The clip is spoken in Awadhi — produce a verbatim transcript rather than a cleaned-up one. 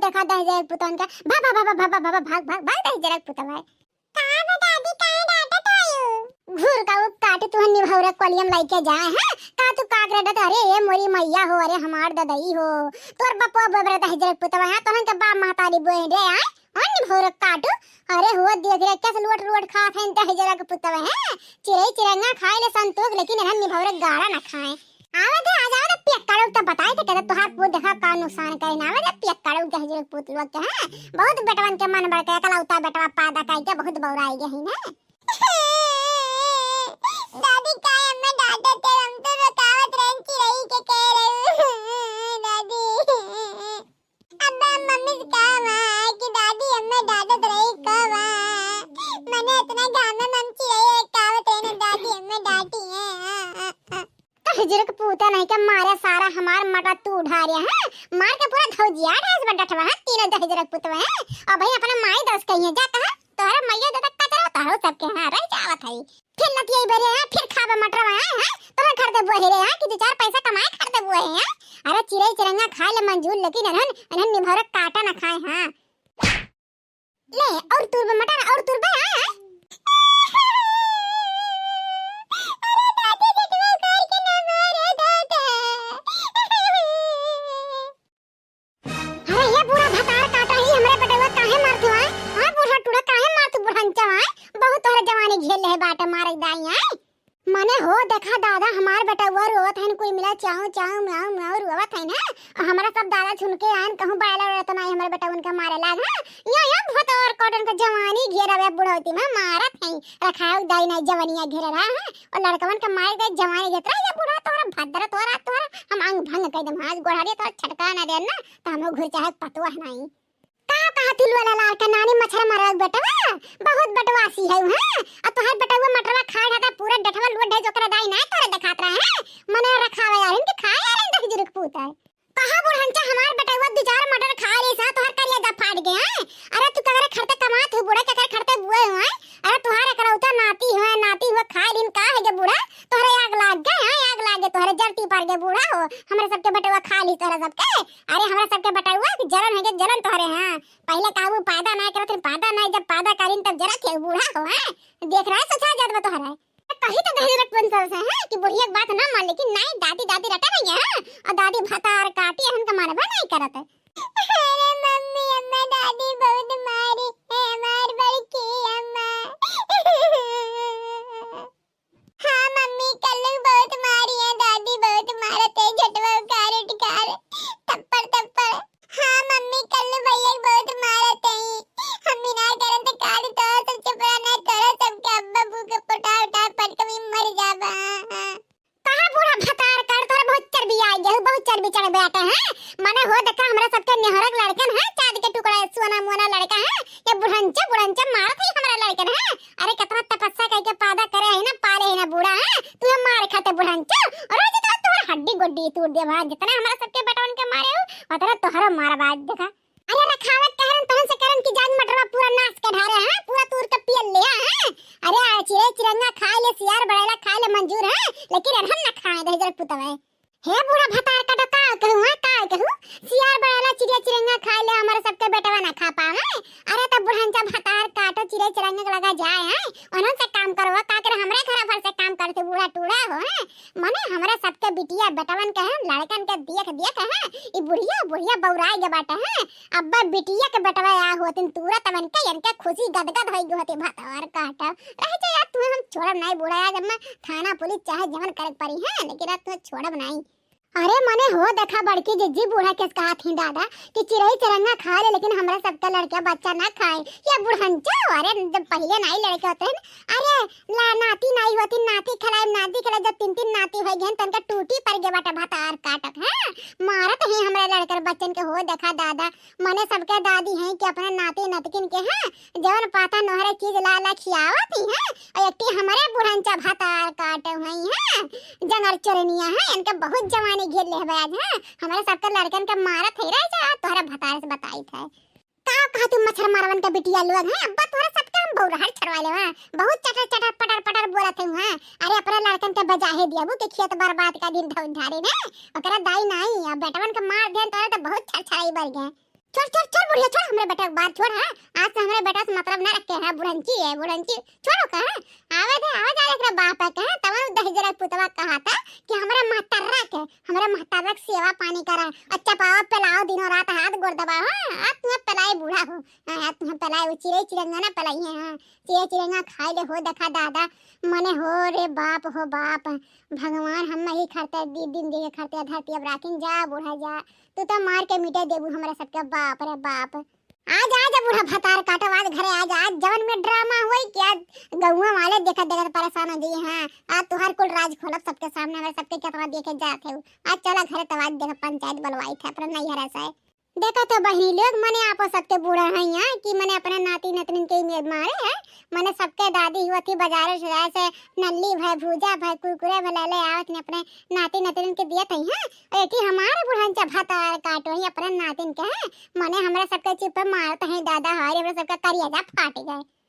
देखा दहिजरक पुतवन के, भा, भा, भाग, भाग, भाग दहिजरक पुतवा है। का बे दादी, काहे डांटत हयू? घूर का उप काट तुहन निभौरक कोलियम लइके जाए हैं। का तू का करे डट, अरे ए मोरी मैया हो, अरे हमार ददई हो। तोर बपुआ बोबरे दहिजरक पुतवा है, तोहन के बाप महतारी बोए रे आए। हन निभौरक काटू, अरे हो देख रे, कैसे लोट लोट खात हैं दहिजरक पुतवा है। चिरई चिरंगा खाए ले संतोष, लेकिन एनहन निभौरक गाड़ा न खाए। आवे दे, आ जावे दे, पियक्कड़ऊ त बताई थे, कहते तोहार पूत देखा का नुकसान करे ना, आवे दे, पियक्कड़ऊ दहिजरक पूत लोग के, हैं? बहुत बेटवन के मन बढ़ के, एकलौता बेटवा पैदा कई के बहुत बौराई गई ना। दादी, काहे हमें डांटत है? हम तो बतावत रहन, चिरई के कह रहे हो, दादी। अब हम मम्मी से कहवा कि दादी हमें डांटत रही, कहवा। मने इतना घाम में हम चिरई कहवत रहे ना, दादी हमें डांटी है। तो हिजरक पूता नहीं के मारे सारा हमार मटर तू उठा रहा है, मार के पूरा धौजिया ढास बा डठवा है, तीनों दहिजरक पुतवा है। और भाई अपना माई दस कही है, जा कहा तोहरा मैया दादा कचरा तोहरो सबके, हाँ, रह जावत है। फिर लतियाई बरे, हाँ, फिर खाबे मटरवा, हाँ, हाँ, तोहरे घर दे बोहे रे, हाँ, कि दो चार पैसा कमाए घर दे बोहे, हाँ। अरे चिरई चिरंगा खाए ले मंजूर, लेकिन एनहन, एनहन निभौरक काटा ना खाए, हाँ। ले, और तुरबे मटर, और तुरबे, हाँ, हाँ। अरे दादी, बेटवा उतार के ना मारे दादा। अरे ये बूढ़ा भतार काटा ही हमरे बेटवा काहे मारत हुआ है? हाँ बूढ़ा टूड़ा काहे मारत बुढ़ंचा है? बहुत तोहरे जवानी घेर ले बाटे मारे दाई है। मने हो देखा दादा हमार बेटवा रोवत है कुल मिला चाऊ चाऊ म्याऊ म्याऊ रोवत है ना। और हमारा सब दादा छुन के आन कहूँ बायला रहत ना हमरे बेटवन के मारे लाग है। यो यो भतार काटन के जवानी घेर आवे बुढ़ौती में मारत है। रखाऊ दाई ना जवानिया घेर रहा है। और लड़कवन के मारे गए जवानी घेर रहा ये बूढ़ा तोहरा भद्र तोहरा तोहरा हम अंग भंग कर दे। आज गोढ़ारी तोहरा छटका ना दे ना। त हमहू घुर चाहे पतोह नाई। का कहा तिलवा लाल के नानी मच्छर मारवा के बेटवा? बहुत बटवासी है, हाँ? अब तोहार बेटवा मटरवा खा जाता पूरा डठवा लूट ढे जोकरा दाई ना तोरे देखात रहे, हैं? मने रखावे यार, इनके खाए यार, इन दहिजरक पूत है। कहा बुढ़ंचा हमार बेटवा दो चार मटर खा ले सा, तोहार करेजा फाट गए, हैं? अरे तू ककरे खरते कमात हो बूढ़ा, ककरे खरते बुए हो, हैं? अरे तोहार एकलौता नाती हो, नाती हो खा लिन का है गे बूढ़ा? तोहरे आग लाग गए, हाँ, आग लाग गए, तोहरे जरती पर गए बूढ़ा हो, हमरे सबके बेटवा खा ली तोहरे सबके। अरे हमरा सबके बेटवा के जलन है के जलन तोहरे, हाँ। पहले काबू पैदा ना करत रहे, पैदा ना, जब पैदा करिन तब जरा के बूढ़ा हो, हाँ। देख रहा है ससुरा जात बा तोहरे। कही तो दहिजरक पुतवन से, हाँ, कि बुढ़िया के बात ना मान, लेकिन नहीं, दादी, दादी रटा नहीं है, हाँ। और दादी भतार काटी है, हमका मारबा नहीं करत है। अरे मम्मी, अम्मा, दादी बहुत मारी है, हमार बड़की अम्मा। हाँ मम्मी, कल्लू बहुत मारी है, दादी बहुत मारत है, झटवा उखार उठकार, थप्पड़ थप्पड़। हाँ मम्मी, कल्लू भैया बहुत मारत है, हम भी ना करन तो काट तो सब चुप रहना, तोरा सबके अब्बा भूखे उठा उठा पटक में मर जाबा। कहा बूढ़ा भतार काट, तोरा बहुत चर्बी आ गया, बहुत चर्बी चढ़ बैठे हैं। मने हो देखा हमरा सबके नेहरक लड़कन है, चांद के टुकड़ा सोना मोना लड़का है, ये बुढ़ंचा बुढ़ंचा मारत है हमरा लड़कन है। अरे कितना तपस्या करके पैदा करे है ना, पाले है ना बूढ़ा है, तू मार खाते बुढ़ंचो, रोज तो तोहर हड्डी गोड्डी तोड़ देबा, जितना हमरा सबके बेटवन के मारे हो, उतना तोहरो मारबा। देखा, अरे रखावत कहरन तहन से करन की जान मटरवा पूरा नाश के ढारे हैं, पूरा तूर के पियल ले हैं। अरे आ चिरे चिरंगा खाए ले, सियार बड़ेला खाए ले मंजूर है, लेकिन अरहन ना खाए दहिजरक पुतवे। हे बूढ़ा भतार काटो, का कहूँ, हाँ, का कहूँ? सियार बड़ेला, चिड़िया चिरंगा खाए ले, हमारे सबके बेटवा ना खा पावे। अरे तो बुढ़ंचा भतार काटो, चिड़िया चिरंगा के लगा जाए, हैं? उन्हन से काम करवा, का करे हमरे घर भर से काम करते, बूढ़ा टूढ़ा हो, हैं? मने हमरे सबके बिटिया बेटवन के, हैं? लड़कन के देख देख, हैं? ई बुढ़िया, बुढ़िया बौराए गे बाटे, हैं? अब्बा बिटिया के बेटवा आ होतिन, तुरत इनके, इनके खुशी गदगद होई गे होती, भतार काटो। रह जा यार, तुम्हें हम छोड़ब नहीं बूढ़ा, आज मैं थाना पुलिस चाहे जवन करे के परी, हैं? लेकिन आज तुम्हें छोड़ब नहीं। अरे मने हो देखा बड़की जिज्जी बूढ़ा केस कहत ही दादा कि चिरई चिरंगा खा ले लेकिन हमरा सबका लड़का बच्चा ना खाए। या बुढ़ंचो, अरे जब पहिले नाई लड़के होते हैं, अरे ला नाती नाई होती, नाती खिलाए, नाती खिलाए, जब तीन तीन नाती हो गए तनका टूटी पड़ गए बाटे भतार काटक, हैं? मारत ही हमरा लड़कर बच्चन के हो देखा दादा। मने सबके दादी हैं कि अपने नाती नतकिन के, हैं, जवन पाता नोहरे चीज ला ला खियावत ही, हैं, और एकटी हमरे बुढ़ंचा भतार काटे हुई, हैं, जंगर चोरनिया, हैं, इनके बहुत जवानी घेर ले हवे आज, हैं, हमरे सबके लड़कन के मारत है रह जा, तोहरे भतार से बताई थे। का कहा तू मच्छर मारवन के बिटिया लोग, हैं, अब्बा तोहरे सबके हम बौराहट छड़वा लेवा, बहुत चटर चटर पटर पटर बोलत है, हैं, अरे अपने लड़कन के बजाहे दियाबू के खेत बर्बाद का दिन ढौधारी ने, ओकरा दाई नाई, अब बेटवन के मार देन तोहरे तो बहुत छरछराई बढ़ गए। छोड़, छोड़, छोड़ बुढ़िया, छोड़ हमरे बेटा के बात छोड़, हाँ? आज से हमरे बेटा से मतलब ना रखे हैं, बुढ़ंची है, बुढ़ंची, छोड़ो का, हाँ? आवे दे, आवे दे एकरा बाप है, कहे, तवन दहिजरा पुतवा कहा था कि हमरे महतर्रा के, हमरे महतर्रा के सेवा पानी करा, अच्छा पावा पिलाओ, दिनों रात हाथ गोड़ दबाओ, हाँ? आज तुम्हें पिलाई बूढ़ा हो, हाँ, आज तुम्हें पिलाई, वो चिड़ै चिड़ंगा ना पिलाई है, हाँ? चिड़ै चिड़ंगा खाई ले हो, देखा दादा, मने हो रे बाप, हो बाप, भगवान हम नहीं खरते, दी-, दिन देखे खरते धरती अब राखिन जा बूढ़ा जा, तू तो मार के मिटे देबू हमरा सबके, बाप रे बाप। आज, आज बूढ़ा भतार काटब, आज घरे आज, आज जवन में ड्रामा होई कि आज गौवा वाले देखत देखत परेशान हो जाई। हाँ, आज तुहार कुल राज खोलब सबके सामने, हमरा सबके कितना देखे जात है। आज चला घरे, तब आज देख पंचायत बुलवाई थे अपने नैहरा से। देखा तो बहिनी लोग, मने आपो सबके बूढ़ा हैं यहाँ कि मने अपने नाती नतनिन के इमेज मारे है, मने सबके दादी हुआ थी बाजारे से जाए से नल्ली भय भूजा भय कुरकुरे भय ले ले आवत ने अपने नाती नतनिन के दियत है, हाँ? और एठी हमारे बुढ़न चा भतार काटो ही अपने नातिन के हैं, मने हमरा सबके चुप मारत हैं दादा, हाय हमरा सबका करिया जा फाट गए।